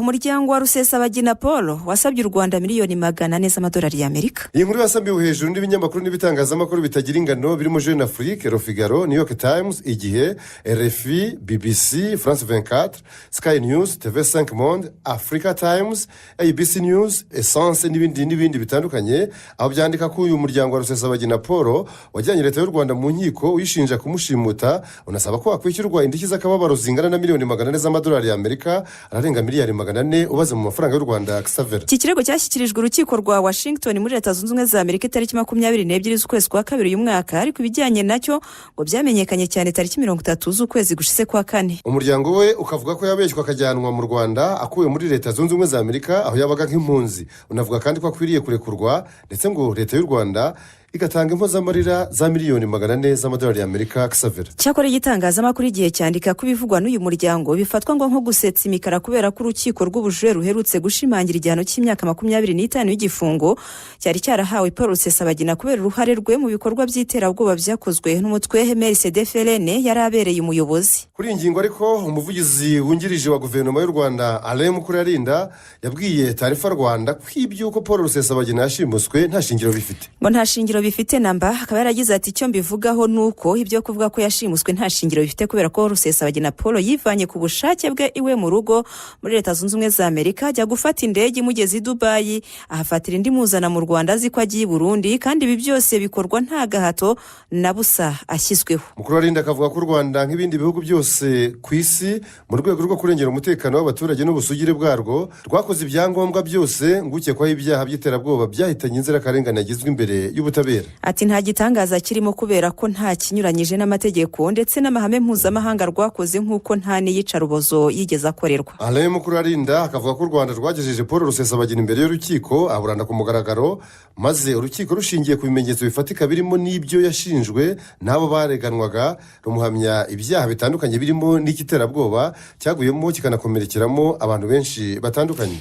Umuryango wa Rusesabagina Paul wasabye u Rwanda miliyoni 400 z'amadolari y'Amerika. Iyi nkuru yasambiwe hejuru n'ibinyamakuru n'ibitangazamakuru bitagira ingano, birimo Jeune Afrique, Le Figaro, New York Times, Igihe, RFI, BBC, France 24, Sky News, TV 5 Monde, Africa Times, ABC News, Essence n'ibindi n'ibindi bitandukanye, aho byandika ko uyu muryango wa Rusesabagina Paul wajyanye leta y'u Rwanda mu nkiko uyishinja kumushimuta, unasaba ko wakwishyurwa indishyi z'akababaro zingana na miliyoni 400 z'amadolari y'Amerika, ararenga miliyari 400 ubaze mu mafaranga y'u Rwanda, Xaver. Iki kirego cyashyikirijwe urukiko rwa Washington muri Leta Zunze Ubumwe za Amerika itariki 22 z'ukwezi kwa kabiri uyu mwaka, ariko ibijyanye nacyo ngo byamenyekanye cyane tariki 30 z'ukwezi gushize kwa kane. Umuryango we ukavuga ko yabeshywe akajyanwa mu Rwanda akuwe muri Leta Zunze Ubumwe za Amerika aho yabaga nk'impunzi. Unavuga kandi ko akwiriye kurekurwa, ndetse ngo leta y'u Rwanda igatanga impozamarira za miliyoni 400 z'amadolari y'Amerika, Xaver. Cyakora igitangazamakuru Igihe cyandika ko ibivugwa n'uyu muryango bifatwa ngo nko gusetsa imikara, kubera ko urukiko rw'ubujurire ruherutse gushimangira igihano cy'imyaka 25 y'igifungo cyari cyarahawe Paul Rusesabagina kubera uruhare rwe mu bikorwa by'iterabwoba byakozwe n'umutwe MRCD FLN yari abereye umuyobozi. Kuri iyi ngingo ariko, umuvugizi wungirije wa guverinoma y'u Rwanda, Alain Mukurarinda, yabwiye Taarifa Rwanda ko iby'uko Paul Rusesabagina yashimuswe nta shingiro bifite. Ngo nta shingiro bifite namba. Akaba yaragize ati: "Icyo mbivugaho ni uko ibyo kuvuga ko yashimuswe nta shingiro bifite, kubera ko Rusesabagina Paul yivanye ku bushake bwe iwe mu rugo muri Leta Zunze Ubumwe za Amerika, ajya gufata indege imugeza i Dubayi, ahafatira indi imuzana mu Rwanda azi ko agiye i Burundi, kandi ibi byose bikorwa nta gahato na busa ashyizweho." Mukurarinda akavuga ko u Rwanda, nk'ibindi bihugu byose ku isi, mu rwego rwo kurengera umutekano w'abaturage n'ubusugire bwarwo, rwakoze ibyangombwa byose ngo ukekwaho ibyaha by'iterabwoba byahitanye inzirakarengane agezwe imbere y'ubutabera. Ati: "Nta gitangaza kirimo, kubera ko nta kinyuranyije n'amategeko ndetse n'amahame mpuzamahanga rwakoze, nk'uko nta n'iyicarubozo yigeze akorerwa." Alain Mukurarinda akavuga ko u Rwanda rwagejeje Paul Rusesabagina imbere y'urukiko, aburana ku mugaragaro, maze urukiko rushingiye ku bimenyetso bifatika birimo n'ibyo yashinjwe n'abo bareganwaga, rumuhamya ibyaha bitandukanye birimo n'icy'iterabwoba cyaguyemo kikanakomerekeramo abantu benshi batandukanye.